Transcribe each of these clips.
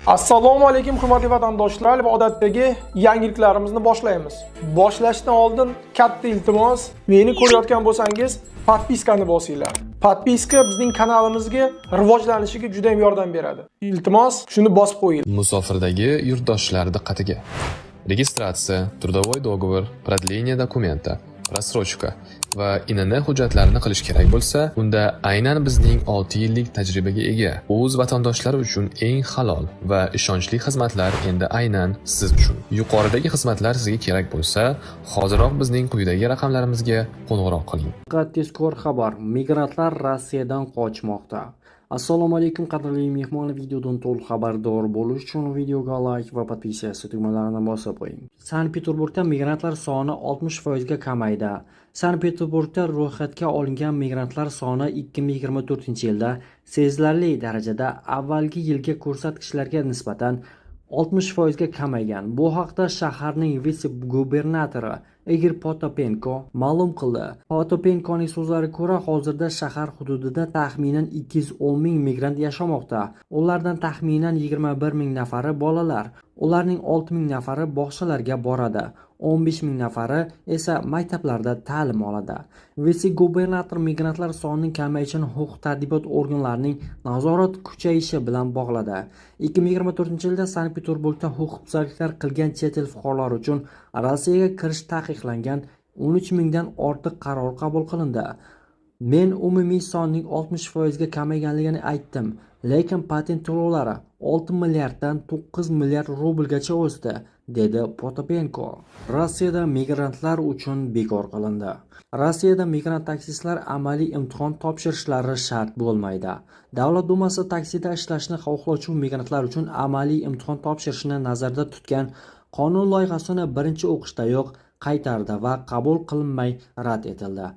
Assalomu alaykum, hurmatli vatandoshlar, va odatdagi yangiliklarimizni boshlaymiz. Boshlashdan oldin katta iltimos, meni ko'rayotgan bo'lsangiz, подписка ni bosinglar. Подписка bizning kanalimizga rivojlanishiga juda ham yordam beradi. Iltimos, shuni bosib qo'yinglar. Musofirdagi yurtdoshlar diqqatiga. Регистрация, трудовой договор, продление документа, рассрочка va ИНН hujjatlarini qilish kerak bo'lsa, unda aynan bizning 6 yillik tajribaga ega o'z vatandoshlari uchun eng halol va ishonchli xizmatlar endi aynan siz uchun. Yuqoridagi xizmatlar sizga kerak bo'lsa, hoziroq bizning quyidagi raqamlarimizga qo'ng'iroq qiling. Faqat tezkor xabar: migrantlar Rossiyadan qochmoqda. Assalomu alaykum, qadrli mehmonlar. Videodan to'liq xabardor bo'lish uchun videoga layk va подписаться tugmalarini bosib qo'ying. Sankt-Peterburgda migrantlar soni 60% ga kamaydi. Sankt-Peterburgda ro'yxatga olingan migrantlar soni 2024-yilda sezilarli darajada avvalgi yilgi ko'rsatkichlarga nisbatan 60% ga kamaygan. Bu haqda shaharning vitse-gubernatori Igor Potapenko ma'lum qildi. Potapenkoning so'zlariga ko'ra, hozirda shahar hududida taxminan 210 ming migrant yashamoqda. Ulardan taxminan 21 ming nafari bolalar. Ularning 6 ming nafari bog'chalarga boradi. 15 ming nafari esa maktablarda ta'lim oladi. Vitse-gubernator migrantlar sonining kamayishini huquq-tartibot organlarining nazorat kuchayishi bilan bog'ladi. 2024-yilda Sankt-Peterburgda huquqbuzarliklar qilgan chet el fuqarolari uchun Rossiyaga kirish taqiqlangan 13 mingdan ortiq qaror qabul qilindi. "Men umumiy sonning 60% ga kamayganligini aytdim, lekin patent to'lovlari 6 milliarddan 9 milliard rublgacha o'sdi", dedi Potapenko. Rossiyada migrantlar uchun bekor qilindi. Rossiyada migrant taksistlar amaliy imtihon topshirishlari shart bo'lmaydi. Davlat dumasi taksida ishlashni xohlovchi migrantlar uchun amaliy imtihon topshirishni nazarda tutgan qonun loyihasini birinchi o'qishdayoq qaytardi va qabul qilinmay rad etildi.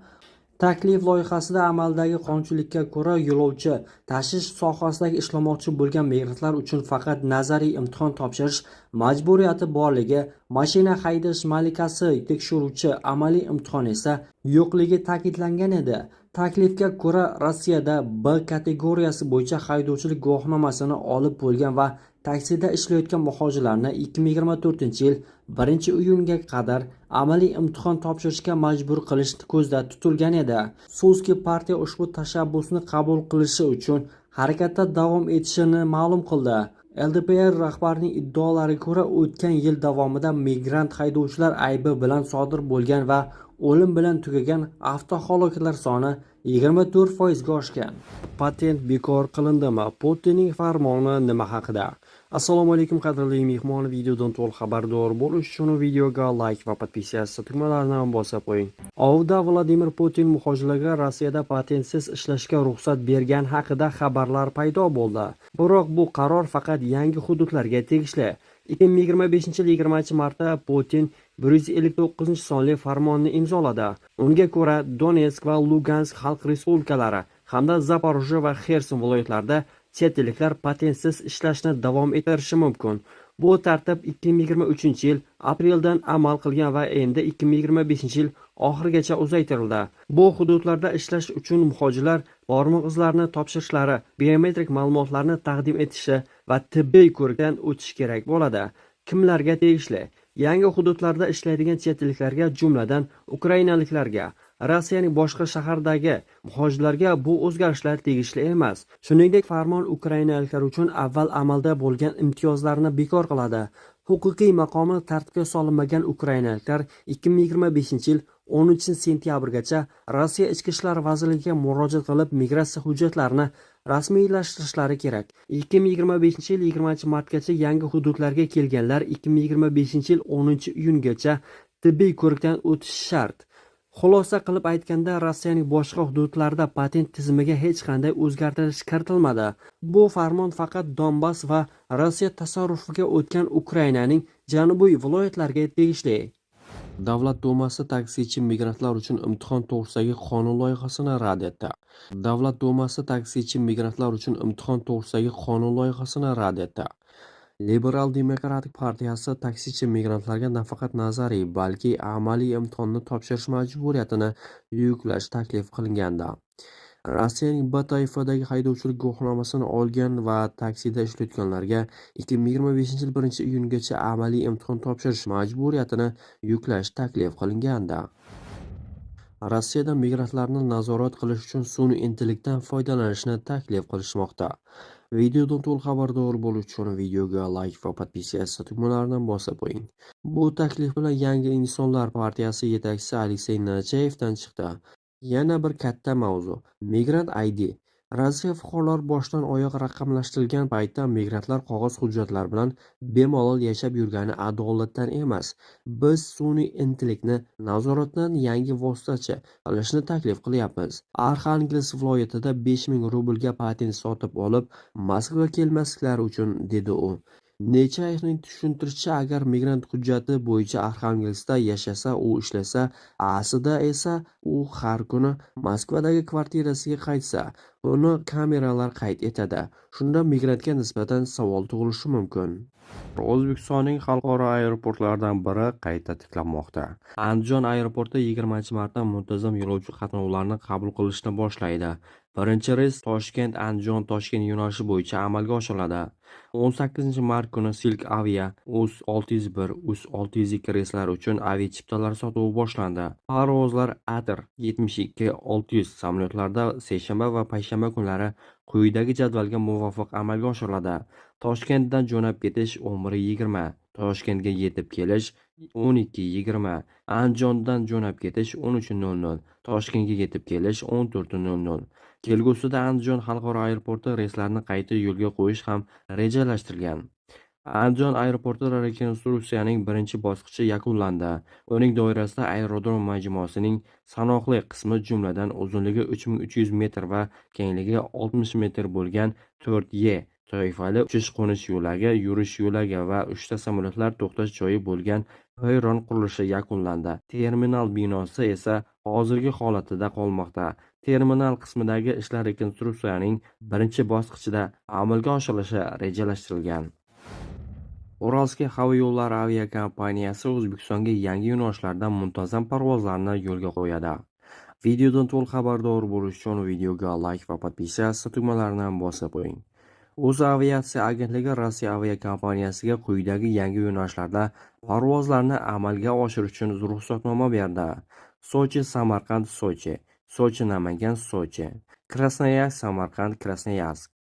Taklif loyihasida amaldagi qonunchilikka ko'ra yo'lovchi tashish sohasida ishlamoqchi bo'lgan migrantlar uchun faqat nazariy imtihon topshirish majburiyati borligi, mashina haydash malakasi tekshiruvchi amaliy imtihon esa yo'qligi ta'kidlangan edi. Taklifga ko'ra, Rossiyada B kategoriyasi bo'yicha haydovchilik guvohnomasini olib bo'lgan va taksida ishlayotgan muhojirlarni 2024-yil 1-iyunga qadar amaliy imtihon topshirishga majbur qilish ko'zda tutilgan edi. Afsuski, partiya ushbu tashabbusni qabul qilishi uchun harakatda davom etishini ma'lum qildi. LDPR rahbarining iddaolariga ko'ra, o'tgan yil davomida migrant haydovchilar aybi bilan sodir bo'lgan va o'lim bilan tugagan avtohalokatlar soni 24% ga oshgan. Patent bekor qilindimi? Putinning farmoni nima haqida? Assalomu alaykum, qadrli mehmon. Videodan to'liq xabardor bo'lish uchun videoga layk va подписаться tugmalarini bosib qo'ying. Ovda Vladimir Putin muhojirlarga Rossiyada patentsiz ishlashga ruxsat bergan haqida xabarlar paydo bo'ldi. Biroq bu qaror faqat yangi hududlarga tegishli. 2025-yil 20 martda Putin 159-sonli farmonni imzoladi. Unga ko'ra, Donetsk va Lugansk xalq respublikalari hamda Zaporojye va Xerson viloyatlarida chet elliklar patentsiz ishlashni davom ettirishi mumkin. Bu tartib 2023-yil apreldan amal qilgan va endi 2025-yil oxirigacha uzaytirildi. Bu hududlarda ishlash uchun muhojirlar barmoq izlarini topshirishlari, biometrik ma'lumotlarni taqdim etishi va tibbiy ko'rikdan o'tishi kerak bo'ladi. Kimlarga tegishli? Yangi hududlarda ishlaydigan chet elliklarga, jumladan ukrainaliklarga, Rossiyaning boshqa shahardagi muhojirlarga bu o'zgarishlar tegishli emas. Shuningdek, farmon ukrainaliklar uchun avval amalda bo'lgan imtiyozlarni bekor qiladi. Huquqiy maqomi tartibga solinmagan ukrainaliklar 2025-yil 10 sentyabrgacha Rossiya Ichki ishlar vazirligiga murojaat qilib, migratsiya hujjatlarini rasmiylashtirishlari kerak. 2025-yil 20 martgacha yangi hududlarga kelganlar 2025-yil 10 iyungacha tibbiy ko'rikdan o'tishi shart. Xulosa qilib aytganda, Rossiyaning boshqa hududlarida patent tizimiga hech qanday o'zgartirish kiritilmadi. Bu farmon faqat Donbass va Rossiya tasarrufiga o'tgan Ukrainaning janubiy viloyatlariga tegishli. Davlat dumasi taksichi migrantlar uchun imtihon to'g'risidagi qonun loyihasini rad etdi. Davlat dumasi taksichi migrantlar uchun imtihon to'g'risidagi qonun loyihasini rad etdi. Liberal demokratik partiyasi taksichi migrantlarga nafaqat nazariy, balki amaliy imtihonni topshirish majburiyatini yuklash taklif qilgandi. Rossiyaning B toifadagi haydovchilik guvohnomasini olgan va taksida ishlayotganlarga 2025-yil 1-iyungacha amaliy imtihon topshirish majburiyatini yuklash taklif qilingandi. Rossiyada migrantlarni nazorat qilish uchun sun'iy intellektdan foydalanishni taklif qilishmoqda. Videodan to'liq xabardor bo'lish uchun videoga layk va подписаться tugmalarini bosib qo'ying. Bu taklif bilan Yangi insonlar partiyasi yetakchisi Aleksey Nechayevdan chiqdi. Yana bir katta mavzu – Migrant ID. Rossiya fuqarolari boshdan oyoq raqamlashtirilgan paytda migrantlar qog'oz hujjatlar bilan bemalol yashab yurgani adolatdan emas. Biz sun'iy intellektni nazoratdan yangi vositachi qilishni taklif qilyapmiz. Arxangelsk viloyatida 5000 rublga patent sotib olib, Moskvaga kelmasliklari uchun, dedi u. Nechayevning tushuntirishicha, agar migrant hujjati bo'yicha Arxangelskda yashasa, u ishlasa, aslida esa u har kuni Moskvadagi kvartirasiga qaytsa, buni kameralar qayd etadi. Shunda migrantga nisbatan savol tug'ilishi mumkin. O'zbekistonning xalqaro aeroportlaridan biri qayta tiklanmoqda. Andijon aeroporti 20-martdan muntazam yo'lovchi qatnovlarini qabul qilishni boshlaydi. Birinchi reys Toshkent-Andijon-Toshkent yo'nalishi bo'yicha amalga oshiriladi. 18-mart kuni Silk Avia UZ 601, UZ 602 reyslari uchun aviachiptalar sotuvi boshlandi. Parvozlar ATR 72-600 samolyotlarida seshanba va payshanba kunlari quyidagi jadvalga muvofiq amalga oshiriladi. Toshkentdan jo'nab ketish 11:20, Toshkentga yetib kelish 12:20, Andijondan jo'nab ketish 13:00, Toshkentga yetib kelish 14:00. Kelgusida Andijon xalqaro aeroporti reyslarini qayta yo'lga qo'yish ham rejalashtirilgan. Andijon aeroportida rekonstruksiyaning birinchi bosqichi yakunlandi. Uning doirasida aerodrom majmuasining sanoqli qismi, jumladan, uzunligi 3300 metr va kengligi 60 metr bo'lgan 4E toifali uchish-qo'nish yo'lagi, yurish yo'lagi va uchta samolyotlar to'xtash joyi bo'lgan perron qurilishi yakunlandi. Terminal binosi esa hozirgi holatida qolmoqda. Terminal qismidagi ishlar rekonstruksiyaning birinchi bosqichida amalga oshirilishi rejalashtirilgan. Uralskiy havo yo'llari aviakompaniyasi O'zbekistonga yangi yo'nalishlarda muntazam parvozlarni yo'lga qo'yadi. Videodan to'liq xabardor bo'lish uchun videoga layk va подписаться tugmalarini bosib qo'ying. O'zaviatsiya agentligi Rossiya aviakompaniyasiga quyidagi yangi yo'nalishlarda parvozlarni amalga oshirish uchun ruxsatnoma berdi: Sochi Samarqand Sochi, Sochi Namangan Sochi, Krasnoyarsk Samarqand Krasnoyarsk.